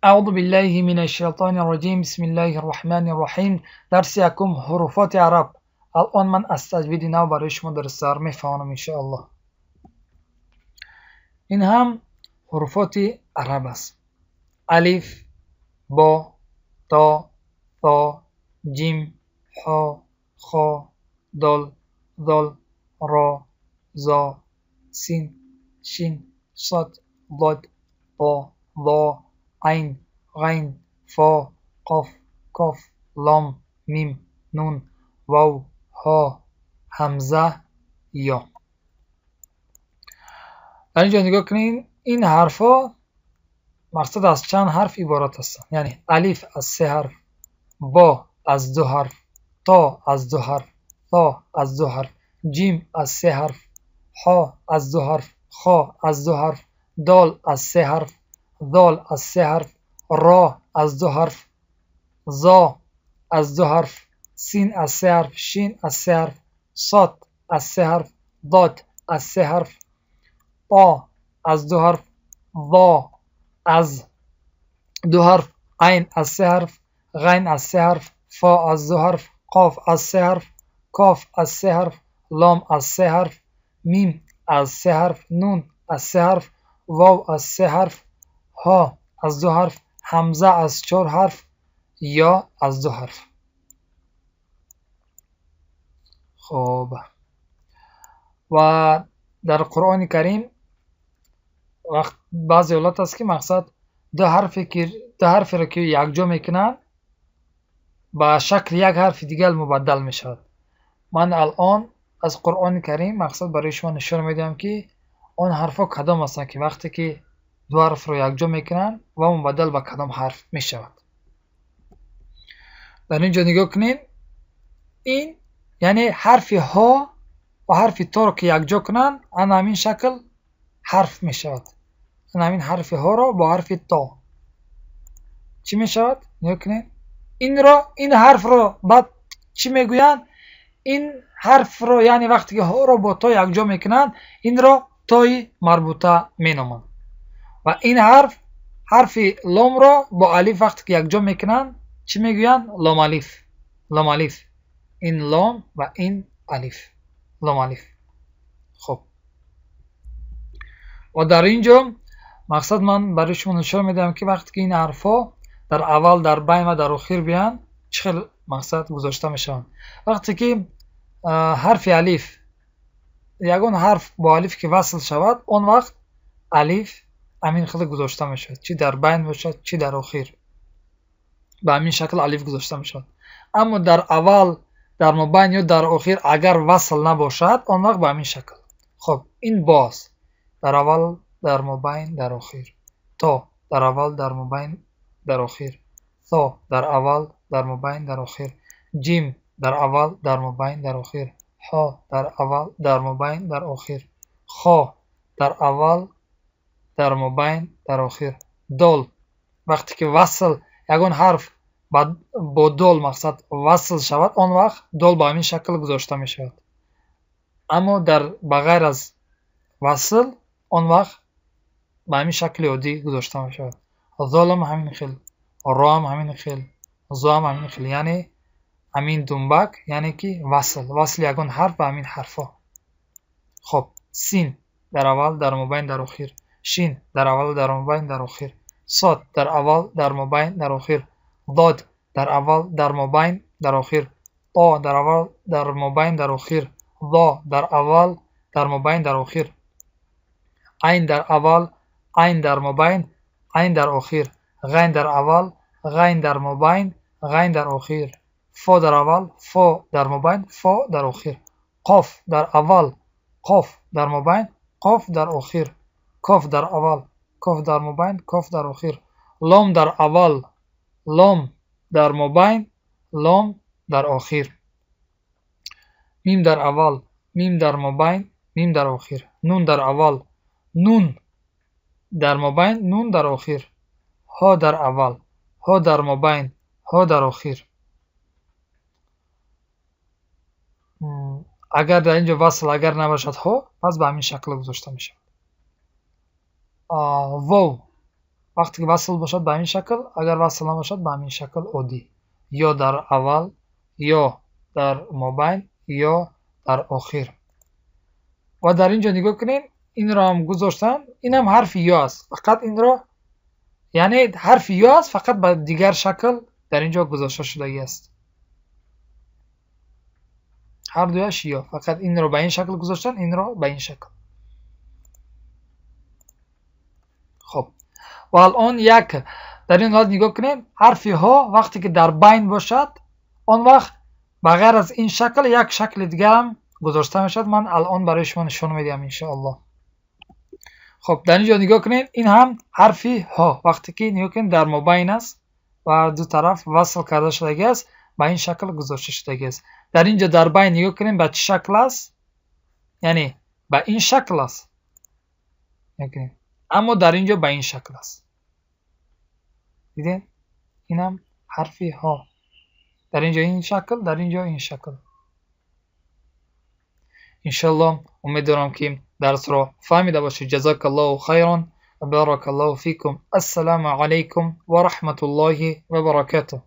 Аъузу биллаҳи минаш шайтони раҷим. Бисмиллаҳир раҳмонир раҳим. Дарси якум: ҳуруфоти араб. Алон ман аз таҷвиди нав барои шумо дарсдор мефаҳмонам, иншоаллоҳ. Ин ҳам ҳуруфоти араб аст: алиф, бо, то, то, ҷим, ҳо, хо, дол, зол, ро, зо, син, шин, сод, зод, то, зо, айн, ғайн, фо, қоф, коф, лом, мим, нун, вов, ҳо, ҳамза, ё. Дар ин ҷо нигоҳ кунед, ин ҳарфҳо мақсад аз чанд ҳарф иборат ҳастанд. Яъне алиф аз се ҳарф, бо аз ду ҳарф, то аз ду ҳарф, то аз ду ҳарф, ҷим аз се ҳарф, ҳо аз ду ҳарф, хо аз ду ҳарф, дол аз се ҳарф, зол аз се ҳарф, ро аз ду ҳарф, зо аз ду ҳарф, син аз се ҳарф, шин аз се ҳарф, сод аз се ҳарф, дод аз се ҳарф, то аз ду ҳарф, зо аз ду ҳарф, айн аз се ҳарф, ғайн аз се ҳарф, фо аз ду ҳарф, қоф аз се ҳарф, коф аз се ҳарф, лом аз се ҳарф, мим аз се ҳарф, нун аз се ҳарф, вов аз се ҳарф, ҳо аз ду ҳарф, ҳамза аз чор ҳарф, ё аз ду ҳарф. Хуб, ва дар Қуръони Карим вақт баъзе ҳолат аст, ки мақсад ду ҳарфе ки ду ҳарферо ки якҷо мекунанд, ба шакли як ҳарфи дигар мубаддал мешавад. Ман алон аз Қуръони Карим мақсад барои шумо нишон медиҳам, ки он ҳарфҳо кадом ҳастанд, ки вақте ки ду ҳарфро якҷо мекунанд ва мубаддал ба кадом ҳарф мешавад. Дар ин ҷо нигоҳ кунед, ин яъне ҳарфи ҳо ва ҳарфи торо ки якҷо кунанд, ана ҳамин шакл ҳарф мешавад. Ана ҳамин ҳарфи ҳоро бо ҳарфи то чӣ мешавад? Нигоҳ кунед, инро, ин ҳарфро баъд чӣ мегӯянд? Ин ҳарфро, яъне вақте ки ҳоро бо то якҷо мекунанд, инро тои марбута меноманд. Ва ин ҳарф, ҳарфи ломро бо алиф вақте ки якҷо мекунанд, чӣ мегӯянд? Лом алиф, лом алиф. Ин лом ва ин алиф, лом алиф. Хуб, ва дар ин ҷо мақсад ман барои шумо нишон медиҳам, ки вақте ки ин ҳарфҳо дар аввал, дар байн ва дар охир биёянд, чӣ хел мақсад гузошта мешаванд. Вақте ки ҳарфи алиф, ягон ҳарф бо алиф ки васл шавад, он вақт алиф ҳамин хел гузошта мешавад, чӣ дар байн бошад, чӣ дар охир, ба ҳамин шакл алиф гузошта мешавад. Аммо дар аввал, дар мобайн ё дар охир агар васл набошад, он вақт ба ҳамин шакл. Хуб, ин бо аст: дар аввал, дар мобайн, дар охир. То дар аввал, дар мобайн, дар охир. То дар аввал, дар мобайн, дар охир. Ҷим дар аввал, дар мобайн, дар охир. Ҳо дар аввал, дар мобайн, дар охир. Хо дар аввал, дар мобайн, дар охир. Дол вақте ки васл, ягон ҳарф бо дол мақсад васл шавад, он вақт дол ба ҳамин шакл гузошта мешавад. Аммо дар ба ғайр аз васл, он вақт ба ҳамин шакли оддӣ гузошта мешавад. Золам ҳамин хел, роам ҳамин хел, зоам ҳамин хел. Яъне ҳамин думбак, яъне ки васл, васли ягон ҳарф ба ҳамин ҳарфҳо. Хуб, син дар аввал, дар мобайн, дар охир. Шин дар аввал, дар мобайн, дар охир. Сод дар аввал, дар мобайн, дар охир. Дод дар аввал, дар мобайн, дар охир. То дар аввал, дар мобайн, дар охир. Зо дар аввал, дар мобайн, дар охир. Айн дар аввал, айн дар мобайн, айн дар охир. Ғайн дар аввал, ғайн дар мобайн, ғайн дар охир. Фо дар аввал, фо дар мобайн, фо дар охир. Қоф дар аввал, қоф дар мобайн, қоф дар охир. Коф дар аввал, коф дар мобайн, коф дар охир. Лом дар аввал, лом дар мобайн, лом дар охир. Мим дар аввал, мим дар мобайн, мим дар охир. Нун дар аввал, нун дар мобайн, нун дар охир. Ҳо дар аввал, ҳо дар мобайн, ҳо дар охир. Агар дар ин ҷо васл агар набошад ҳо, пас ба ҳамин шакл гузошта мешавад. Вов. Вақте ки васл бошад, ба ҳамин шакл, агар васл набошад, ба ҳамин шакл оддӣ, ё дар аввал, ё дар мобайн, ё дар охир. Ва дар ин ҷо нигоҳ кунед, инро ҳам гузоштам, ин ҳам ҳарфи ё аст, фақат инро, яъне ҳарфи ё аст, фақат ба дигар шакл дар ин ҷо гузошта шудагӣ аст. Ҳар дуяш ё, фақат инро ба ин шакл гузоштан, инро ба ин шакл. Хуб, ва алон як дар ин ҳолат нигоҳ кунед, ҳарфи ҳо вақте ки дар байн бошад, он вақт ба ғайр аз ин шакл як шакли дигар ҳам гузошта мешавад. Ман алон барои шумо нишон медиҳам иншоаллоҳ. Хуб, дар ин ҷо нигоҳ кунед, ин ҳам ҳарфи ҳо вақте ки нигоҳ кунед дар мобайн аст ва ду тараф васл карда шудагӣ аст, ба ин шакл гузошта шудагӣ аст. Дар ин ҷо дар байн нигоҳ кунед ба чӣ шакл аст, яъне ба ин шакл аст, аммо дар ин ҷо ба ин шакл аст. Дидед? Ин ҳам ҳарфи ҳо. Дар ин ҷо ин шакл, дар ин ҷо ин шакл. Иншоаллоҳ умед дорам ки дарсро фаҳмида бошед. Ҷазакаллоҳу хайран ва баракаллоҳу фикум. Ассалому алайкум ва раҳматуллоҳи ва баракатуҳ.